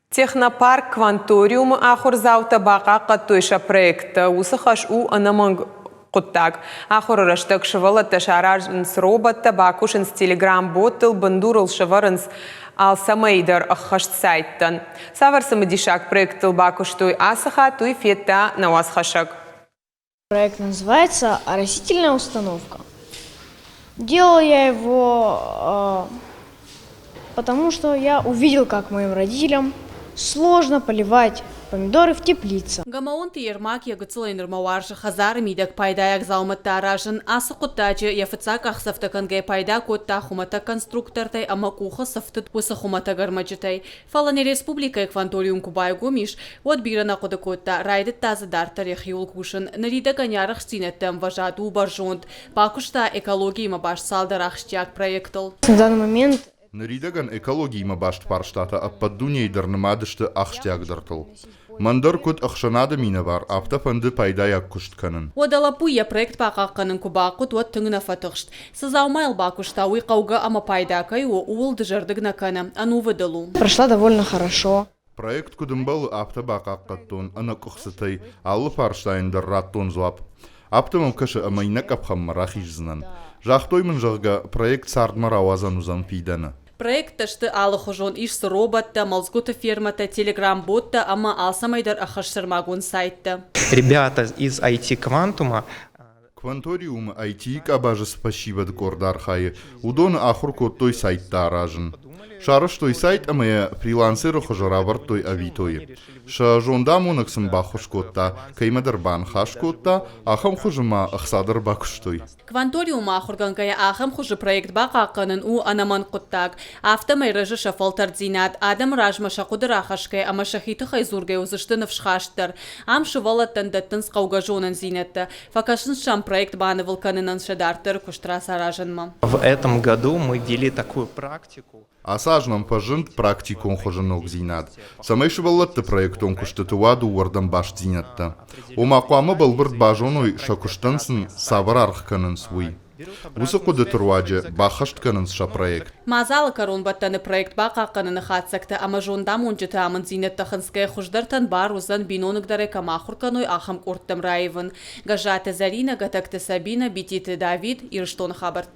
Технопарк Кванториум-ы ахуырдзаутӕ бахъахъхъӕдтой сӕ проекттӕ. Уыцы хӕс у ӕнӕмӕнг хъуыддаг. Ахуыры рӕстӕг сывӕллӕттӕ саразынц роботтӕ, бакусынц телеграм-боттыл, бындурыл сӕвӕрынц алцӕмӕй дӕр ӕххӕст сайттӕн. Цавӕр цымыдисаг проекттыл бакуыстой ацы хатт, уый федта нӕ уацхӕссӕг. Проект называется «Оросительная установка». Делал я его, потому что я увидел, как моим родителям сложно поливать помидоры в теплице. Гамаонты Ермак йӕ гыццылӕй нырмӕ уарзы хӕдзары мидӕг пайдайаг дзаумӕттӕ аразын. Ацы хъуыддаджы йӕ фыццаг къахдзӕфтӕ кӕнгӕйӕ пайда кодта хуымӕтӕг конструктортӕй ӕмӕ къухы сыфтыд уыцы хуымӕтӕг ӕрмӕджытӕй. Фӕлӕ нӕ республикӕйы кванториум куы байгом ис, уӕд бирӕ нӕ хъуыды кодта, райдыдта дзы дарддӕр йӕхиуыл кусын. Ныридӕгӕн йӕ арӕхстдзинӕдты ӕмвӕзад у бӕрзонд. Бакуыста экологиимӕ баст цалдӕр ахсджиаг проектыл. На данный момент Ныридӕгӕн экологиимӕ баст фарстатӕ ӕппӕт дунейы дӕр нымад сты ахсджиагдӕртыл. Мӕн дӕр куыд ӕхсӕнады минӕвар, афтӕ фӕнды пайдайаг куыст кӕнын. Уӕдӕ лӕппу йӕ проект бахъахъхъӕнын куы бахъуыд, уӕд тынг нӕ фӕтыхст. Цы дзаумайыл бакуыста, уый хъӕугӕ ӕмӕ пайда кӕй у, ууыл дызӕрдыг нӕ кӕны, ӕнувыд ыл у. Прошла довольно хорошо. Проект куыд ӕмбӕлы, афтӕ бахъахъхъӕдтон ӕнӕкъуыхцытӕй, алы фарстайӕн дӕр радтон дзуапп. Афтӕ мӕм кӕсы, ӕмӕ иннӕ къӕпхӕнмӕ рахиздзынӕн. Загътой мын, зӕгъгӕ, проект цардмӕ рауадзӕн уыдзӕн фидӕны. Проекттӕ сты алыхуызон, ис дзы роботтӕ, мӕлдзгуыты фермӕтӕ, телеграм-боттӕ ӕмӕ алцӕмӕй дӕр ӕххӕст сӕрмагонд сайттӕ. Ребята из IT-квантума Кванториумы IT-йы къабазы цы фӕсивӕды къорд архайы, уыдоны ахуыр кодтой сайттӕ аразын. Сарӕзтой сайт ӕмӕ йӕ фрилансеры хуызы равӕрдтой Авито-йы. Сӕ зондамонӕг сын баххуыс кодта, кӕимӕдӕр баныхас кодта, ахӕм хуызы ма ӕхца дӕр бакуыстой. Кванториумы ахуыргӕнгӕйӕ ахӕм хуызы проект бахъахъхъӕнын у ӕнӕмӕнг хъуыддаг. Афтӕмӕй рӕзы сӕ фӕлтӕрддзинад, адӕмы размӕ сӕ хъуыды рахӕсгӕ ӕмӕ сӕхи тыххӕй дзургӕ уыдзысты ныфсхастдӕр. Ам сывӕллӕттӕн дӕттынц хъӕугӕ зонындзинӕдтӕ, фӕкӕсынц сӕм проект банывыл кӕнынӕн сӕ дарддӕры куыст рацаразынмӕ. В этом году мы ввели такую практику. Ацы аз нӕм фӕзынд практикон хуызы ногдзинад, цӕмӕй сывӕллӕтты проектон куыстыты уа дыууӕрдӕм бастдзинӕдтӕ. Ома хъуамӕ бӕлвырд базоной, сӕ куыстӕн сын цавӕр аргъ кӕнынц, уый. Уыцы хъуыдыты руаджы баххӕст кӕнынц сӕ проект. Мадзалы кӕронбӕттӕны проект бахъахъхъӕныны хатдзӕгтӕ ӕмӕ зондамонджыты амынддзинӕдтӕ хынцгӕйӕ хуыздӕртӕн бар уыдзӕн биноныгдӕрӕй кӕм ахуыр кӕной, ахӕм къордтӕм раивын. Гӕззаты Зӕринӕ, Гӕтӕгты Сабинӕ, Бититы Давид, Ирыстоны хабӕрттӕ.